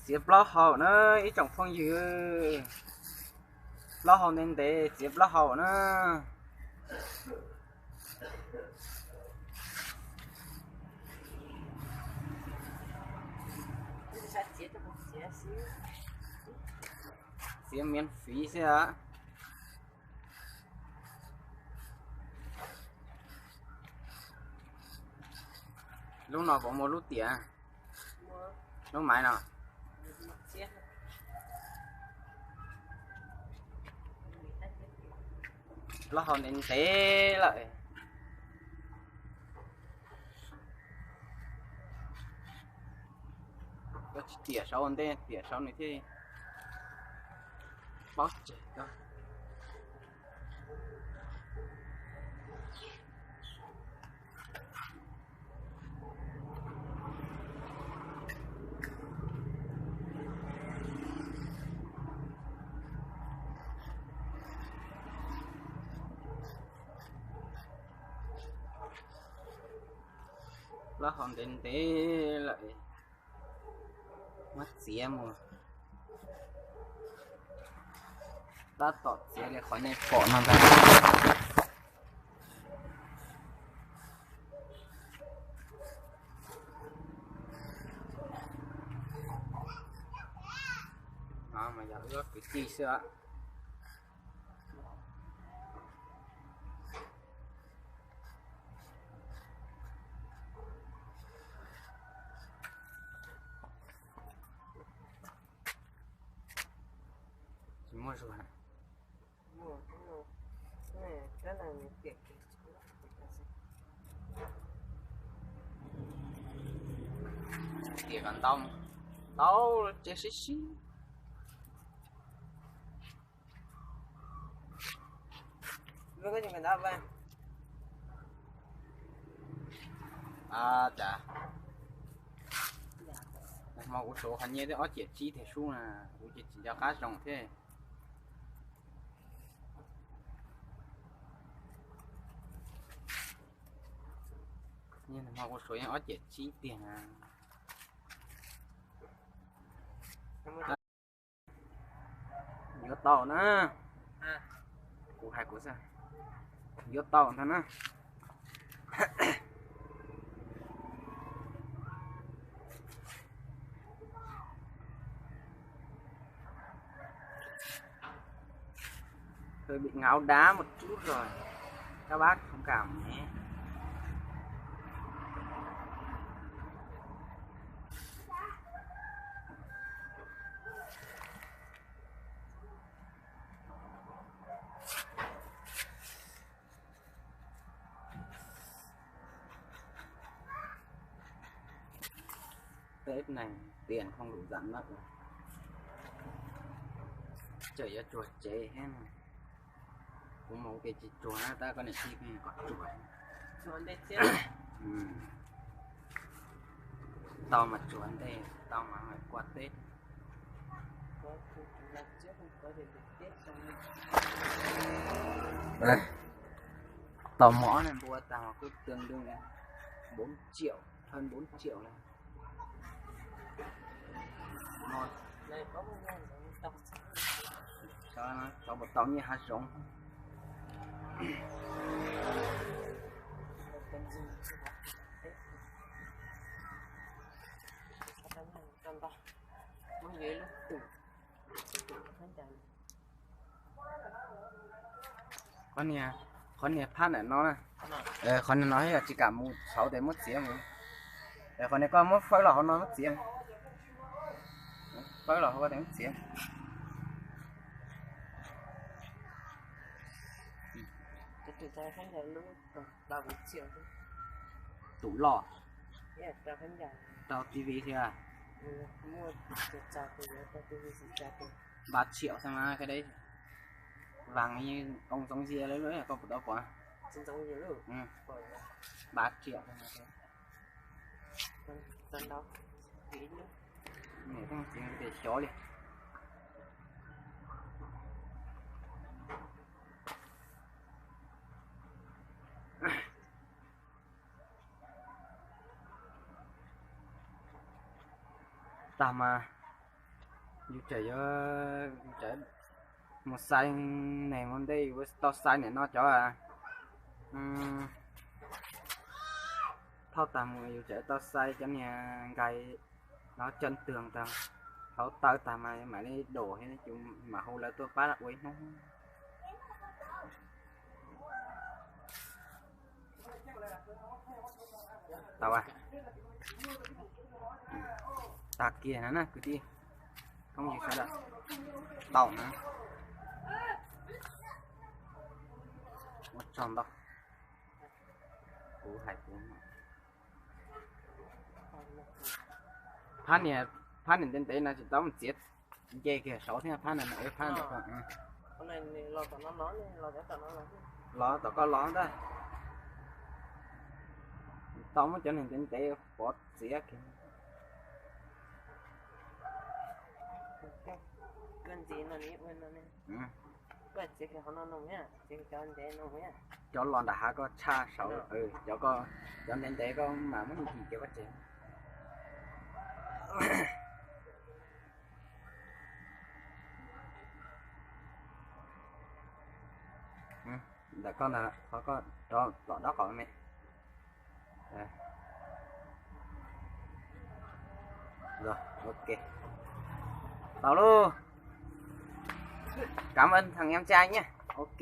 Txiav plaub hau na ib tsoom phooj ywg, plaub hau ntev ntev txiav plaub hau na. Txiav miễn phí xwb a. Lub no puas muaj lub tiam? Lub maiv no. Plaub hau ntev ntev lawm. Koj tsis tiam saud ua ntej, tiam saud nws thiaj paub tseg koj. Plaub hau ntev ntev lawm, muab txiav mus. Tab tom txiav li qhov nej pom no ntag. No mas yog wb kwv tij xwb. Tsis muaj zuag na. Tiam kom ntau, ntau tsev sib sib. Cas hmo kuv suav qhov nyiaj twb ob ciam tsib tiag sub na, kuv ces tsis nco qab zoo thiab. Nyiaj hmo kuv suav yeej ob ciam tsib tiag na. Yuav tau na. Kuv hais kuv xwb, yuav tau ntag na. Hơi bị ngáo đá một chút rồi, các bác thông cảm nhé. Tết này tiền không đủ dặn lắm. Trời, yuav tsuag tsev thiab. Kuv mus ua ke tsis tsuag na, tab koj niam tij pheej kom tsuag. Tau mas tsuag ntej, tau mas qua Tết. Tau mov ne npua tag mas kuj tương đương bốn triệu, hơn bốn triệu này. Tau puas tau nyiaj hav zoov. Qhov niag, qhov niag phab ntawm no na. Qhov niag no yog tsis kam mus txhauv tes muab txiav mus. Qhov niag koj muab fawb los hauv no muab txiav. Fawb los hauv ko tes muab txiav. Tủ lò. Rau tivi thiab. Ba triệu thôi mà cái đấy. Vàng như ông Dũng Dia đấy, kau puas tau pom? Ba triệu thôi mà. Nè, tao chỉ để xóa đi. Tag mas. Yus tseem yuav, yus tseem mus xaiv neeg ua ntej, yus tau xaiv niam no cov thauj tag mus, yus tseem tau xaiv cov niag nkais no cov twg tag, hauv taw tag mas mam li dom thiab, yus mam hu lawv tuaj pab ua ib hnub. Tau, tag kiag no na kwv tij, koob yws sawv daws, tau na. Ua tsaug ntau. Kuv hais kuv phab niam, phab niam ntev ntev no tsis tau mus txiav, nce kiag saud thiab phab no, phab no. Los tom koj los ntag, tau muab cov niag ntev ntev pov txiav kiag. Cov los nram hav koj tshaj saud, cov, cov ntev ntev koj mam muab ntim cov koj tsev. Ntawm koj ntag, qhov koj rov tom dob qaum me. Rồi, ok. Tau lawm. Cảm ơn thằng em trai nhé. Ok.